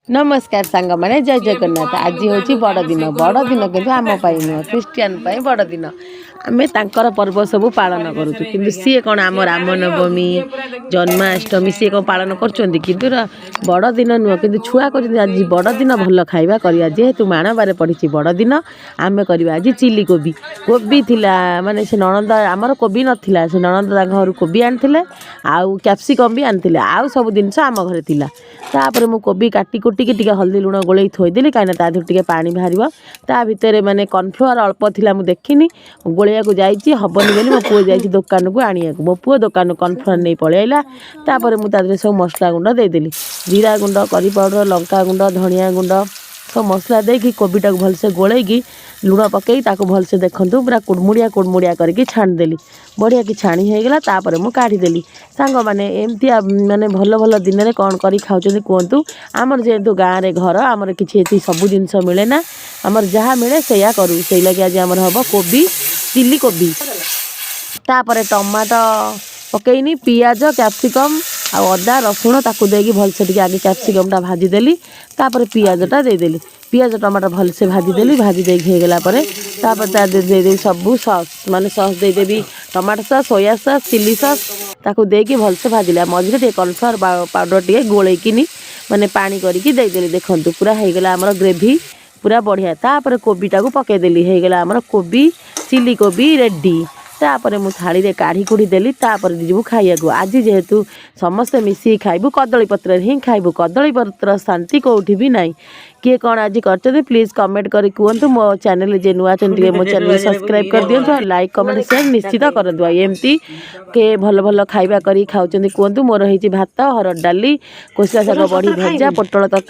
ନମସ୍କାର ସାଙ୍ଗମାନେ, ଜୟ ଜଗନ୍ନାଥ। ଆଜି ହେଉଛି ବଡ଼ଦିନ। ବଡ଼ଦିନ କିନ୍ତୁ ଆମ ପାଇଁ ନୁହଁ, ଖ୍ରୀଷ୍ଟିଆନ ପାଇଁ ବଡ଼ଦିନ। ଆମେ ତାଙ୍କର ପର୍ବ ସବୁ ପାଳନ କରୁଛୁ, କିନ୍ତୁ ସିଏ କ'ଣ ଆମ ରାମନବମୀ, ଜନ୍ମାଷ୍ଟମୀ ସିଏ କ'ଣ ପାଳନ କରୁଛନ୍ତି? କିନ୍ତୁ ବଡ଼ଦିନ ନୁହଁ, କିନ୍ତୁ ଛୁଆ କରୁଛନ୍ତି। ଆଜି ବଡ଼ଦିନ, ଭଲ ଖାଇବା କରିବା। ଯେହେତୁ ମାଣବାରେ ପଡ଼ିଛି ବଡ଼ଦିନ, ଆମେ କରିବା ଆଜି ଚିଲି କୋବି। କୋବି ଥିଲା, ମାନେ ସେ ନଣନ୍ଦ, ଆମର କୋବି ନଥିଲା, ସେ ନଣନ୍ଦ ତାଙ୍କ ଘରୁ କୋବି ଆଣିଥିଲେ ଆଉ କ୍ୟାପ୍ସିକମ୍ ବି ଆଣିଥିଲେ। ଆଉ ସବୁ ଜିନିଷ ଆମ ଘରେ ଥିଲା। ତାପରେ ମୁଁ କୋବି କାଟି କୁଟିକି ଟିକେ ହଳଦୀ ଲୁଣ ଗୋଳେଇ ଥୋଇଦେଲି, କାହିଁକିନା ତା ଦେହରୁ ଟିକେ ପାଣି ବାହାରିବ। ତା ଭିତରେ ମାନେ କର୍ଣ୍ଣଫ୍ଲୋର୍ ଅଳ୍ପ ଥିଲା, ମୁଁ ଦେଖିନି, ଗୋଳେଇବାକୁ ଯାଇଛି, ହେବନି ବୋଲି ମୋ ପୁଅ ଯାଇଛି ଦୋକାନକୁ ଆଣିବାକୁ। ମୋ ପୁଅ ଦୋକାନରୁ କର୍ଣ୍ଣଫ୍ଲୋର୍ ନେଇ ପଳେଇ ଆଇଲା। ତାପରେ ମୁଁ ତା ଦେହରେ ସବୁ ମସଲା ଗୁଣ୍ଡ ଦେଇଦେଲି, ଜିରା ଗୁଣ୍ଡ, କରି ପାଉଡ଼ର, ଲଙ୍କା ଗୁଣ୍ଡ, ଧନିଆ ଗୁଣ୍ଡ, ସବୁ ମସଲା ଦେଇକି କୋବିଟାକୁ ଭଲସେ ଗୋଳେଇକି ଲୁଣ ପକେଇ ତାକୁ ଭଲସେ, ଦେଖନ୍ତୁ, ପୁରା କୁଡ଼ମୁଡ଼ିଆ କୁଡ଼ମୁଡ଼ିଆ କରିକି ଛାଣିଦେଲି। ବଢ଼ିଆକି ଛାଣି ହେଇଗଲା। ତାପରେ ମୁଁ କାଢ଼ିଦେଲି। ସାଙ୍ଗମାନେ, ଏମିତିଆ ମାନେ ଭଲ ଭଲ ଦିନରେ କ'ଣ କରି ଖାଉଛନ୍ତି କୁହନ୍ତୁ। ଆମର ଯେହେତୁ ଗାଁରେ ଘର, ଆମର କିଛି ଏଠି ସବୁ ଜିନିଷ ମିଳେ ନା, ଆମର ଯାହା ମିଳେ ସେଇଆ କରୁ। ସେଇ ଲାଗି ଆଜି ଆମର ହେବ କୋବି ଚିଲି କୋବି। ତାପରେ ଟମାଟୋ ପକେଇନି, ପିଆଜ, କ୍ୟାପ୍ସିକମ୍ ଆଉ ଅଦା ରସୁଣ ତାକୁ ଦେଇକି ଭଲସେ ଟିକେ ଆଗେ କ୍ୟାପ୍ସିକମ୍ଟା ଭାଜିଦେଲି। ତାପରେ ପିଆଜଟା ଦେଇଦେଲି। ପିଆଜ ଟମାଟୋ ଭଲସେ ଭାଜିଦେଲି। ଭାଜି ଦେଇକି ହେଇଗଲା ପରେ ତାପରେ ତା ଦେହରେ ଦେଇଦେବି ସବୁ ସସ୍, ମାନେ ସସ୍ ଦେଇଦେବି, tomato sauce, soya sauce, chilli sauce। ତାକୁ ଦେଇକି ଭଲସେ ଭାଜିଲି। ଆଉ ମଝିରେ ଟିକେ କର୍ଣ୍ଣଫ୍ଲାୱାର ପାଉଡ଼ର ଟିକେ ଗୋଳେଇକିନି ମାନେ ପାଣି କରିକି ଦେଇଦେଲି। ଦେଖନ୍ତୁ, ପୁରା ହେଇଗଲା ଆମର ଗ୍ରେଭି ପୁରା ବଢ଼ିଆ। ତାପରେ କୋବିଟାକୁ ପକେଇଦେଲି। ହେଇଗଲା ଆମର କୋବି ଚିଲି କୋବି ରେଡ଼ି। ତାପରେ ମୁଁ ଥାଳିରେ କାଢ଼ି କୁଢ଼ି ଦେଲି। ତାପରେ ଯିବୁ ଖାଇବାକୁ। ଆଜି ଯେହେତୁ ସମସ୍ତେ ମିଶିକି ଖାଇବୁ, କଦଳୀ ପତ୍ରରେ ହିଁ ଖାଇବୁ। କଦଳୀ ପତ୍ର ଶାନ୍ତି କେଉଁଠି ବି ନାହିଁ। କିଏ କ'ଣ ଆଜି କରିଛନ୍ତି, ପ୍ଲିଜ୍ କମେଣ୍ଟ କରି କୁହନ୍ତୁ। ମୋ ଚ୍ୟାନେଲ୍ ଯିଏ ନୂଆ ଅଛନ୍ତି, ଟିକେ ମୋ ଚ୍ୟାନେଲ୍ ସବସ୍କ୍ରାଇବ୍ କରିଦିଅନ୍ତୁ ଆଉ ଲାଇକ୍, କମେଣ୍ଟ, ସେୟାର ନିଶ୍ଚିତ କରନ୍ତୁ। ଆଉ ଏମିତି କିଏ ଭଲ ଭଲ ଖାଇବା କରି ଖାଉଛନ୍ତି କୁହନ୍ତୁ। ମୋର ହେଇଛି ଭାତ, ହରଡ଼ ଡାଲି, କୋଶଳା ଶାଗ, ବଢ଼ି ଭଜା, ପୋଟଳ ତରକାରୀ।